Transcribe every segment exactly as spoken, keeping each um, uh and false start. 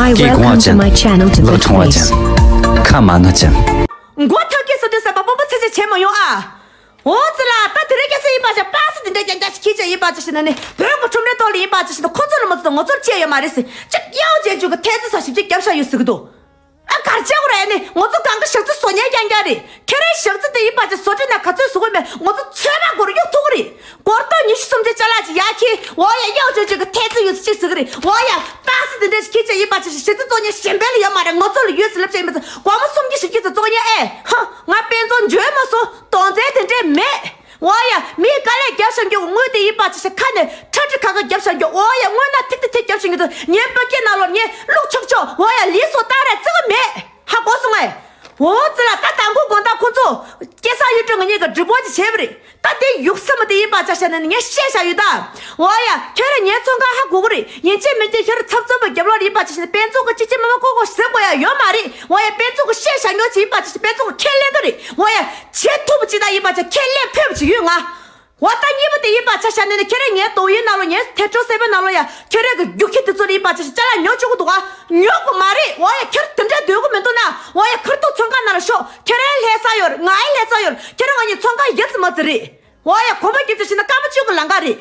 I སྐྱེ་གོང་བ་welcome to ཅན། my channel to ལག་ཐོང་བ་ཅན། ཁ་མ་ན་ཅན། མགོ་ཐག་གི་སུ་དུས་ས་པ་པོ་པོ་ཚེ་ཚེ་བྱེད་མ་ཡོང་ཨ། འོ་ཙི་ལ་ད་དེ་རིང་ཁ་སང་ཡིན་པ་ཅག་པ་སི་དེ་འདྲ་རྐྱང་རྐྱང་ཞིག་ཁྱེད་ཅག་ཡིན་པ་ཅག་ཞིག་ན་ནི་བོད་ཀྱི་ཁྲོམ་རའི་ཐོག་ལ་ཡིན་པ་ཅག་ཞིག་ན་ཁོ་ཚོ་ལ་མ་ཚོ་ང་ཚོར་བཅད་ཡོད་མ་རེད་ཟེར་ཅིག་གཡའ་བྱེད་རྒྱུ་གི་ཐེ་ཚོམ་ས་ཞིབ་ཅིག་རྒྱབ་བཞག་ཡོད་ཟེར་གི་འདུག་ཨ་གར་བྱེད་དགོས་རེད། ནི་ང་ཚོ་གང་ག་ཞག་ཚི་བཟོ་ཉན་རྐྱང་རྐྱང་རེད། ཁྱེད་རང་ཞག་ཚི་དེ་ཡིན་པ་ཅག་བཟོ་གྲྭ་ན་ག་ཚོད་བཟོ་དགོས་མེད་ང་ཚོ་ཚོད་མ་གོ་ར་གཡུག་ཐུག་གི་རེད། སྒོར་ཐོག་ཉི་ཤུ་སུམ་ཅུ་ཅ་ལག་ཅིག་ཡར་ཁྱེར། འོ་ཡ་གཡའ་བྱེད་རྒྱུ་གི་ཐེ་ཚོམ་ཡོད་ཟེར་ཅིག་ཟེར་གི་རེད། འོ་ཡ་པ་སི་དེ་འདྲ་ཞིག་ཁྱེད་ཅག་ཡིན་པ་ཅག་ཞག་ཚི་བཟོ་ཉན་གཞན་པ་ལ་ཡོད་མ་རེད། ང་ཚོ་ལ་ཡོད་ཟེར་ལབ་ཅག་ཡིན་པ་ཅག་སྒོར་མོ་སུམ་བརྒྱ་བཞི་བརྒྱ་ཙམ་བཟོ་ཉན་ཨེ། ཧ། ང་དཔེ་མཚོན་འཇོན་མ་སོང་། དོན་ཚན་དེ་འདྲས་མེད། འོ་ཡ། མི་དཀའ་ལས་རྒྱབ་བཞག་རྒྱུ་དངུལ་དེ་ཡིན་པ་ཅག་ཞིག་ཁ་ནས་ཁྲ་ཁྲི་ཁ་ཁ་རྒྱབ་བཞག་རྒྱུ། འོ་ཡ། དངུལ་ནག་ཐིག་ཐིག་ཐིག་རྒྱབ་བཞག་རྒྱུ་དུ་ངའི་པ་ཀེ་ནང་ལོགས་ངས་བླུགས་ཆོག་ཆོག་འོ་ཡ། ལི་སོ་ཏག་ར་ཙི་གི་མེད། ཧ་གོ་སོང་ངས། འོ་ཙི་ལ་ད་དང་པོ་དགོང་དག་ཁོ་ཚོ་སྐལ་བཟང་གཡུ་སྒྲོན་ང་གཉིས་ཀྱི་སྒྲིག་པོ་ཅིག་བྱས་པ་རེད། ད་དེ་ཡུག་ས་མ་དེ་ཡིན་པ་ཅག་ཞིག་ནས་ངས་བཤད་བཞག་ཡོད་ད། འོ་ཡ། ཁྱོད་རང་ངའི་ཚོང་ཁང་ཧ་གོ་གི་རེད། ཡིན་གཅིག་མིན་གཅིག་ཁྱོད་རང་ཚབ་ཚུབ་པ་རྒྱབ་ལོག་ཡིན་པ་ཅག་ཞིག་ནས་དཔེ་མཚོན་གྱི་ཅི་ཅི་མ་མ་ཁོ་ཁོ་ཟེར་དགོས་ཡ་ཡོད་མ་རེད། འོ་ཡ། དཔེ་མཚོན་གྱི་བཤད་བཞག་ཉོ་ཅིག་ཡིན་པ་ཅག་ཞིག་དཔེ་མཚོན་གྱི་ཁས་ལེན་གི་རེད། འོ་ཡ། བྱེད་ཐུབ་པ་ཅིག་ད་ཡིན་པ་ཅག་ཁས་ལེན་ཕོད་པ་ཅིག་ཡོད་ང་། འོ་ད་གཉིས་པ་དེ་ཡིན་པ་ཆ་བཞག་ནས་ནི་ཁྱེད་རང་ངའི་ཏོག་དབྱིབས་ནང་ལོགས་ངའི་ཐེ་ཆོ་སེ་བའི་ནང་ལོགས་ཡ་ཁྱེད་རང་གི་རྒྱུག་ཁྱི་དེ་ཚོ་ཡིན་པ་ཆ་བཞག་ཅ་ལག་ཉོ་བཅུག་གི་འདུག་ག་ཉོ་གི་མ་རེད། འོ་ཡ། ཁྱེད་རང་དེ་འདྲའི་སྡོད་གི་མི་འདུག་ན་འོ་ཡ། ཁྱེད་རང་ཚོང་ཁང་ནང་ལ་ཤོག་ཁྱེད་རང་ལྷ་ས་ཡོད་རེད། ང་ཡི་ལྷ་ས་ཡོད་རེད། ཁྱེད་རང་ང་གཉིས་ཚོང་ཁང་ཡ་ཙི་མ་ཙི་རེད། འོ་ཡ། གོམ་པ་རྒྱབ་ཅིག་བྱས་ན་སྐར་མ་བཅུ་གི་ལམ་ཁ་རེད།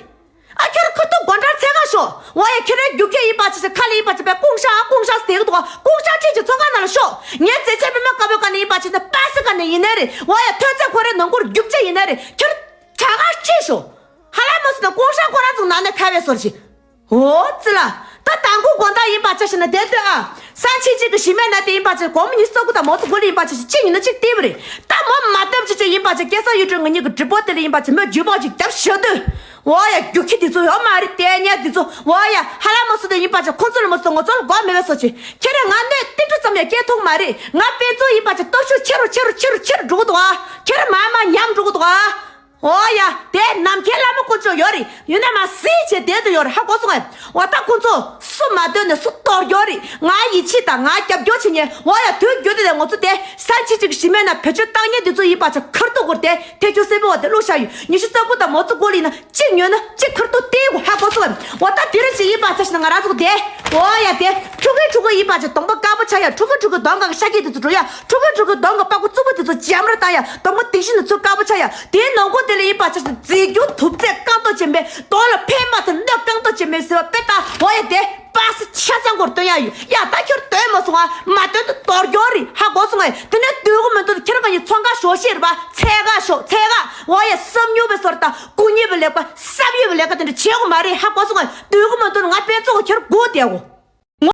ཨ་ཁྱེད་རང་ཁ་ཐུག་སྒོ་འགྲམ་འཚོལ་ག་ཤོག་འོ་ཡ། ཁྱེད་རང་རྒྱུག་ཁྱི་ཡིན་པ་ཆ་བཞག་ཁ་ལ་ཡིན་པ་ཆ་བཞག་སྐུང་ཤག་སྐུང་ཤག་ཟེར་གི་འདུག་ག་སྐུང་ཤག་ཁྲིད་ཅིག་ཚོང་ཁང་ནང་ལ་ཤོག་ངའི་རྩེད་ཆས་པད་མ་དཀར་པོའི་སྒང་ནས་ཡིན་པ་ཆ་བཞག་པ་སི་སྒང་ནས་ཡིན་ནའི་རེད། འོ་ཡ། ཐོན་རྫས་ཁོ་རའི་ནང་སྒོར་རྒྱུག་ཁྱི་ཡིན་ནའི་རེད། ཁྱེད་རང་གྲྭ་ཁར་ཁྲིད་ཤོག་ཧ་ལམ་མོ་སི་ན་སྐུང་ཤག་ཁོ་རང་ཚོ་ནང་ནས་ཁ་བའི་སོར་ཞིག་འོ་ཙི་ལ། ད་དང་པོ་དགོང་དག་ཡིན་པ་ཆ་བཞག་ན་དེ་ལྟོས་ཨ། སང་ཕྱི་གཅིག་གི་གཞི་མེད་ན་དེ་ཡིན་པ་ཆ་སྒོར་མོ་ཉི་ཤུ་རྩ་དགུ་དང་མོ་ཚོ་དགུ་ལ་ཡིན་པ་ཆ་བཞག་གཅིག་ཡིན་ན་གཅིག་སྟེར་བ་རེད། ད་མོ་མ་སྟོབས་ཆེ་ཆེ་ཡིན་པ་ཆ་སྐལ་བཟང་གཡུ་སྒྲོན་ང་གཉིས་ཀྱི་སྒྲིག་པོ་དེ་ལ་ཡིན་པ་ཆ་མོས་རྒྱུག་པ་ཅིག་རྒྱབ་བཞག་དུས། འོ་ཡ། རྒྱུག་ཁྱི་དེ་ཚོ་ཡོད་མ་རེད། ལྟས་ངན་དེ་ཚོ། འོ་ཡ། ཧ་ལམ་མོ་སི་དེ་ཡིན་པ་ཆ་ཁོ་ཚོ་ལ་མོ་སི་ང་ཚོ་ལ་དགོས་མེད་པའི་བཟོ་ཆེ། ཁྱེད་རང་ང་གནོད་ཏིལ་འབྲུ་ཙམ་ཡང་སྐྱེལ་ཐུབ་མ་རེད། ང་དཔེ་མཚོན་ཡིན་པ་ཆ་སྟོབས་ཤུགས་ཆེ་རུ་ཆེ་རུ་ཆེ་རུ་ཆེ་རུ་འགྲོ་གི་འདུག་ཨ། ཁྱེད་རང་མ་མ་ཉམས་འགྲོ་གི་འདུག་ཨ། འོ་ཡ། དེ་ནམ་མཁའི་བླ་མ་དཀོན་མཆོག་ཡོད་རེད། ཡིན་ན་མ་སྲིད་བྱས་བསྡད་དུ་ཡོད་རེད། ཧ་གོ་སོང་ངས། འོ་ད་ཁོང་ཚོ་སུ་མ་འདོད་ནས་སུ་གཏོར་རྒྱུ་རེད། ང་ཡིད་ཆེས་དང་ང་རྒྱབ་སྐྱོར་བྱེད་ཉན། འོ་ཡ། དུས་རྒྱུན་དུ་ནས་ང་ཚོ་དེ་ས་ཆི་ཅིག་གི་གཞི་མེད་ན་བེད་སྤྱོད་བཏང་ཉན་དེ་ཚོ་ཡིན་པ་ཆ་ཁར་ཐུག་གོ་དེ་ཐེ་ཆུ་སེ་བོ་བ་དེ་བླུགས་བཞག་ཡོད། ཉི་ཤུ་རྩ་དགུ་དང་མོ་ཚོ་སྒོ་ལ་ཡིན་ན་གཅིག་ཉོས་ན་གཅིག་ཁར་ཐུག་སྟེར་དགོས། ཧ་གོ་སོང་ངས། འོ་ད་དེ་རིང་ཅིག་ཡིན་པ་ཆ་བཞག་ན་ང་རང་ཚོ་དེ། འོ་ཡ། དེ་ཕྲུ་གུ་ཕྲུ་གུ་ཡིན་པ་ཆ་གདོང་པ་དཀར་པོ་ཆགས་ཡ། ཕྲུ་གུ་ཕྲུ་གུ་གདོང་ག་གི་ཤ་སྐྱེས་དེ་ཚོ་འགྲོ་ཡ། ཕྲུ་གུ་ཕྲུ་གུ་གདོང་གི་པགས་པ་རྩུབ་པོ་དེ་ཚོ་འཇམ་ར་བཏང་ཡ། གདོང་པ་གདིང་ཤིང་དེ་ཚོ་དཀར་པོ་ཆགས་ཡ། དེའི་ནང་སྒོ་དེ་ལ་ཡིན་པ་ཆ་བཞག་ན་རྫས་འགྱུར་དུག་རྫས་རྐང་སྟོང་ཅན་པའི་གདོང་ལ་ཕན་མ་ཐོགས་སྣོད་རྐང་སྟོང་ཅན་པའི་ཟེར་བ་དཔེ་ལྟ། འོ་ཡ། དེ་པ་སི་ཆ་ཚང་སྐོར་སྟོན་ཡ་ཡོད་ཡ། ད་ཁྱོད་སྟོན་མ་སོང་ཨ། མ་སྟོན་དུ་གཏོར་རྒྱུ་རེད། ཧ་གོ་སོང་ངས། དེ་ནས་སྡོད་གི་མི་འདུག་ཁྱེད་རང་ག་ཉིད་ཚོང་ཁང་ཞོགས་ཤེས་རེད་པ། འཚོལ་ག་ཤོག་འཚོལ་ག་འོ་ཡ། བསམ་མྱོང་བའི་སོར་དང་སྐུ་ཉིད་པའི་ལེགས་པ་བསམ་ཡོད་པའི་ལས་ཀ་དེ་འདྲ་བྱེད་དགོས་མ་རེད། ཧ་གོ་སོང་ངས། སྡོད་གི་མི་འདུག་ང་དཔེ་ཚོགས་ཁྱེད་སྒུག་བསྡད་གོ